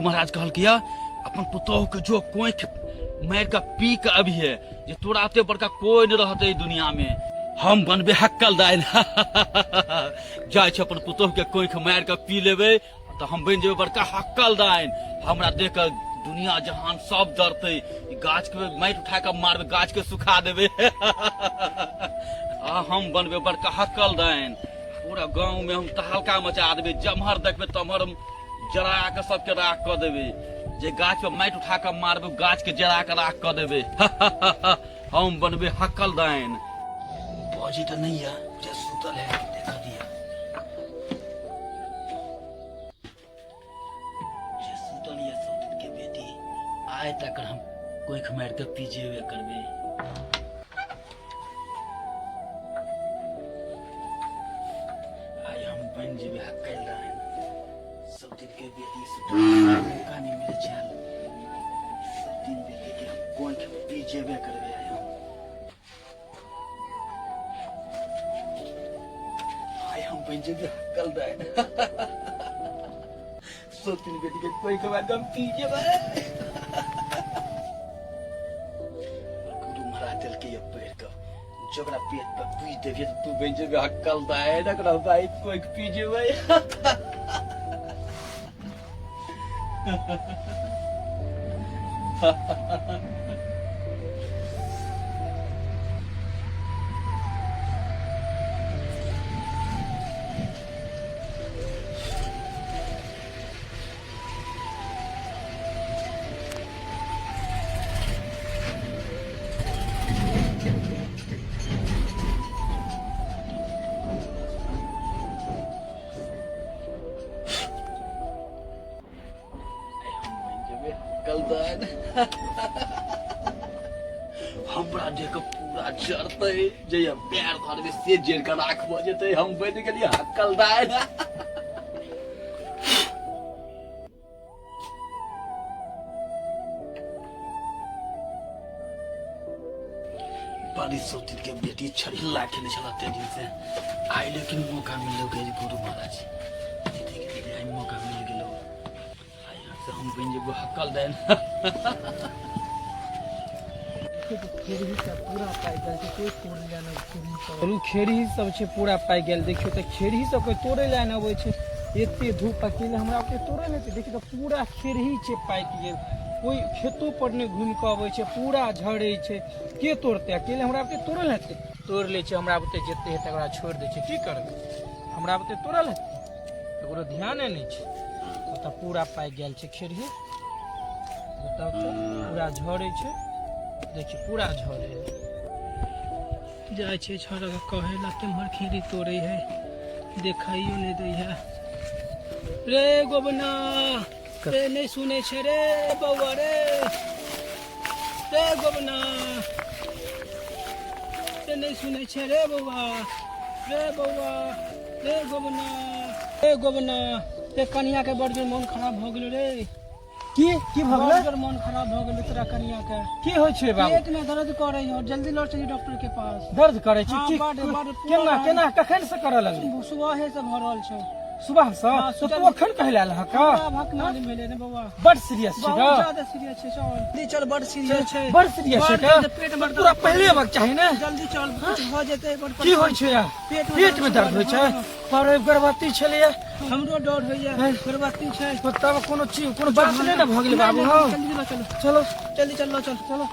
महाराज कहलकै अपन पुतोह के जो कोख मारि कऽ पी कऽ अबिहे जे तोरा ओते बड़का कोई नहि रहतै दुनिया में। हम बनबे हक्कल दाइन। जाइ छै अपन पुतोह के कोख मारि कऽ पी लेबै तऽ हम बनि जेबै बड़का हक्कल दाइन। हमरा देख कऽ दुनिया जहान सब डरतै। ई गाछ के माटि उठा कऽ मारबै, गाछ के सुखा देबै आ हम बनबै बड़का हक्कल दाइन। पूरा गाँव में हम तहलका मचा देबै, जम्हर देखबै तम्हर हम जरा कऽ सबके राख कऽ देबै। जे गाछ पर माटि उठा कऽ मारबै, गाछ के जरा कऽ राख कऽ देबै। हम बनबै हक्कल दाइन। बाजी तऽ नहीं है, जे सुतल है देखा दिया। जे सुतल ये सुतल के बेटी आय तक हम कोख मारि कऽ पी जेबे करबै। आइ हम बनि जेबै हक्कल दाइन। सब दिन के बेटी सुतल मौका नहि मिलै छल। सब दिन बेटी के हम कोख पी जेबे करबै। आइ हम आइ हम बनि जेबै हक्कल दाइन। सब दिन बेटी के कोख मारि कऽ हम पी जेबै। गुरु महाराज देलकै ये पढ़ि कऽ जकरा पेट पर पी देबियै तऽ तू बनि जेबै हक्कल दाइन। एकरा भाई कोख पी जेबै। हमरा देख कऽ पूरा जरतै, जे पैर धरबै से जरि कऽ राख भऽ जेतै। हम बनि गेलियै हक्कल दाइन। बड़ी सौतिन के बेटी छड़िल्ला खेले छला ते दिन से आइ, लेकिन मौका मिललो गए गुरु महाराज। दीदी के दीदी आइ मौका मिल गेलो। आइ यहाँ से हम बनि जेबो हक्कल दाइन। खेरही सब पूरा पाकि गेल छै, कोइ तोड़ै लए नहि खेरही सब। चलू खेरही सब छै पूरा पाकि गेल। देखियौ तऽ खेरही सब कोइ तोड़ै लए नहि अबै छै। एते धूप अकेले हमरा ओते तोड़ै नहि छै। देखियौ तऽ पूरा खेरही छै पाकि गेल, कोइ खेतो पर नहि घुमि कऽ अबै छै, पूरा झड़ै छै। के तोड़तै? अकेले हमरा ओते तोड़ल हेतै? तोड़ि लै छै हमरा ओते, जते हेतै ओकरा छोड़ि दै छै। की करबै, हमरा ओते तोड़ल हेतै? ककरो ध्याने नहि छै। ओतऽ पूरा पाकि गेल छै खेरही, ओतऽ पूरा झड़ै छै। देखियौ पूरा झड़ै है। जाइ छै छौड़ा के कहै ला केम्हर खेरी तोड़ै है, देखाइयो नहि दै है। रे गोबना रे, नहि सुनै छै रे बौआ रे। रे गोबना रे, नहि सुनै छै रे बौआ रे। बौआ रे गोबना रे, गोबना रे, कनिया के बड़ जोर मोन खराब भऽ गेलो रे। की की भऽ गेलै? बड़ जोर मोन खराब भऽ गेलै तोरा कनिया के। की होइ छै बाबू? पेट में दर्द करे हो, जल्दी लऽ चली डॉक्टर के पास। दर्द करे छै? हाँ, की बड बड। केना केना कखन से करऽ लगलै? सुबहे से भऽ रहल छै। सुबह से? हाँ, तो तू अखन कहला लह का? हमरा भक मालूम भेलै ने बौआ। बड सीरियस छै। बहुत ज्यादा सीरियस छै, चल जल्दी चल, बड सीरियस छै। बड सीरियस छै बड का? पेट में पूरा पहिले होबाक चाही ने। जल्दी चल, कुछ भऽ जेतै बड। की होइ छै? पेट में पेट में दर्द होइ छै? हाँ। पर गर्भवती छलैया। हमरो डर होइया, गर्भवती छै। तो तब कोनो चीज कोनो बात नहि ने भऽ गेलै बाबू? हँ, जल्दी चलो चलो। चलो जल्दी चलो चल चलो।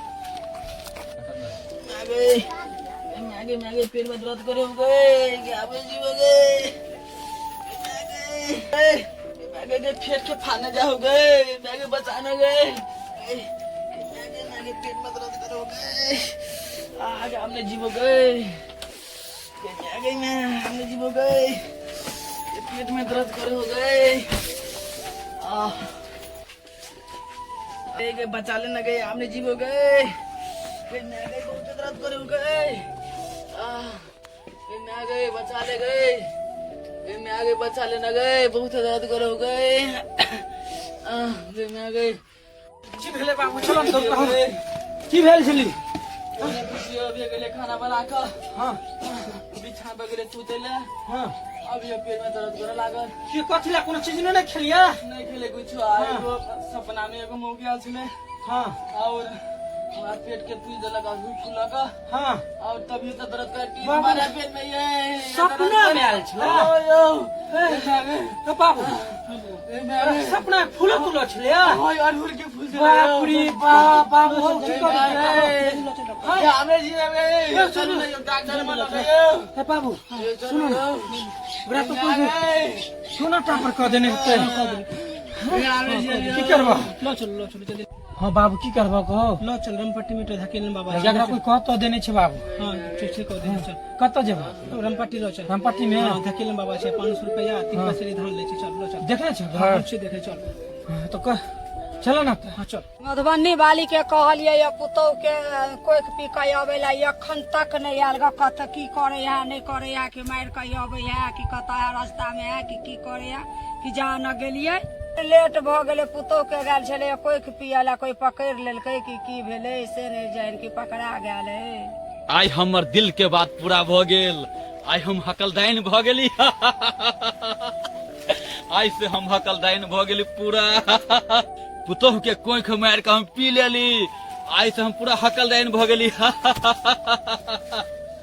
आगे आगे पेट में दर्द करे हो गए, आवे जी हो गए। आगे के फेर के फाने जाओ गए, आगे बचाने गए। आगे आगे पेट में दर्द करे हो गए, आगे हमने जीवो गए। आगे में हमने जीवो गए, पेट में दर्द करे हो गए। आ गए बचा लेना गए, हमने जीवो गए। गए बहुत दर्द करे हो गए। आ मैं गए बचा ले गए, मैं आगे बचा लेना गए, बहुत दर्द करे हो गए। आ मैं गए। की भेलै बाबू? चलो ने दौड़। की भेल छली? अभी गेले खाना बना कऽ। हाँ। बिछाना पर गेले सुते ले। हाँ। अभी पेट में दर्द करे लागल। की कथी ला? कोनो चीज नहि ने खेलिया? नहीं खेले कुछ। आ एगो सपना में एगो मौगी आयल छलै। हाँ। और हमरा पेट के पूछ देलक और फूलक। हाँ। और तभी से दर्द कर की बाबू। हमारा पेट में ये सपना में आयल छलै? ओ यो। ए बाबू, सपना में फूल तुल छलै? ओय, अड़हुल के फूल छलै। बाप रे बाप, बाबू हौ, की करी? हमे जी रे चलू। डॉक्टर मन हे बाबू, सुनो न, ओकरा तो कोई सोना टापर कऽ देने हेतै। की करबा? ल चल, ल चल जल्दी। हाँ बाबू, की करबा कहो? ल चल, रमपट्टी में धकेल बाबा। जकरा कोई कह तो देने छै बाबू। हाँ, ठीक छै, कह देने चल। कतऽ जेबा? रमपट्टी ल चल। रामपट्टी में? हाँ, धकेल बाबा छै, 500 रुपया 3 पसेरी धान लै छै। चल, ल चल। देखने छै हाँ घर? छै, देखे चल। हाँ, तो कह चलो ना तऽ। हाँ, चल। मधुबनी वाली के कहलियै ये पुतोह के कोख पी के अबै ला, एखन तक नहि आयल ग। कत की करे है, नहि करे है, कि मारि के अबै है, कि कतऽ है, रास्ता में है, कि की करे है, कि जा न गेलियै। लेट भऽ गेलै। पुतोह के गेल छलै कोख पियै ला, कोई पकड़ि लेलकै कि की भेलै से नहि जानि, कि पकड़ा गेल है। आइ हमर दिल के बात पूरा भऽ गेल। आइ हम हकलदाइन भऽ गेली। आइ से हम हकलदाइन भऽ गेली पूरा। पुतोह के कोख मारि के हम पी लेली। आइ से हम पूरा हकलदाइन भऽ गेली।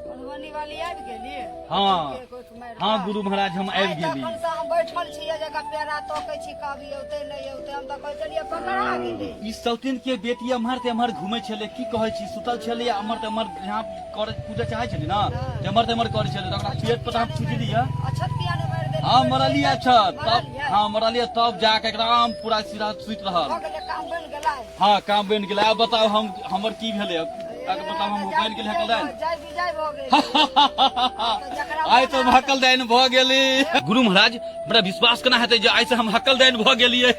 मधुबनी वाली आबि गेली? हाँ। के कोख मारि हाँ कऽ? गुरु महाराज, हम आइ आबि गेली। तखन से हम बैठल छियै, जगह पेड़ा तकै छी, कभी औतै नहि औतै। हम तऽ कहै छलियै पकड़ा गेलै। ई सौतीन के बेटी एम्हर ते एम्हर घूमै छलै। की कहै छी, सुतल छलै आ एम्हर ते एम्हर यहाँ करे पूजा चाहै छलै ना, जे एम्हर ते एम्हर करै छलै, तऽ ओकरा पेट पर हम पूजलियै। अछत पिया ने मारि देली? हाँ, मरलियै अच्छा तब। मरलियै? हाँ, मरलियै, तब जाके एकदम पूरा सीधा सुति रहल। भऽ गेलै, काम बनि गेलै। हाँ, काम बनि गेलै। आब बताउ, हम हमर की भेलै? ताके बताउ, हम बनि गेलै हकलदाइन? जय विजय भऽ गेल। आइ तऽ हम हकलदाइन भऽ गेली। गुरु महाराज, हमरा विश्वास केना हेतै जे आइ से हम हकलदाइन भऽ गेलियै?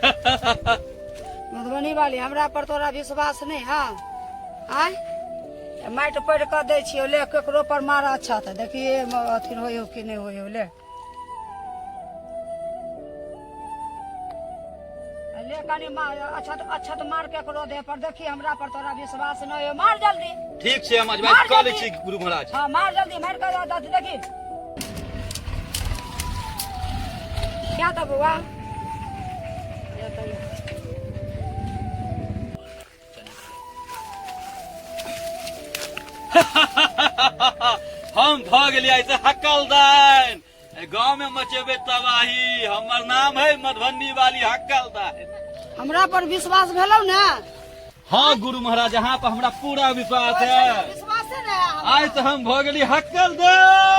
मधुबनी वाली, हमरा पर तोरा विश्वास नहि है? आय माटि पढ़ि कऽ दै छियौ, ले, केकरो पर मार। अच्छा तऽ देखिए अथी होइ हो कि नहि होइ हो। ले ले, कनि अच्छा अच्छा तऽ मार केकरो देह पर। देखी, हमरा पर तोरा विश्वास नहि हो। मार जल्दी। ठीक छै, हम अजमाइश मार कऽ लै जल्दी। छी गुरु महाराज। हाँ, मार जल्दी, मार कऽ दऽ देखी। क्या तऽ बौआ ये तऽ ये। हम भऽ गेलियै आइ से हकलदाइन। एहि गाँव में मचेबै तबाही। हमर नाम है मधुबनी वाली हकलदाइन। हमरा पर विश्वास भेलौ ने? हाँ गुरु महाराज, अहाँ पर हमरा पूरा विश्वास है। विश्वासे ने है हमरा। आइ से हम भऽ गेली हकलदाइन।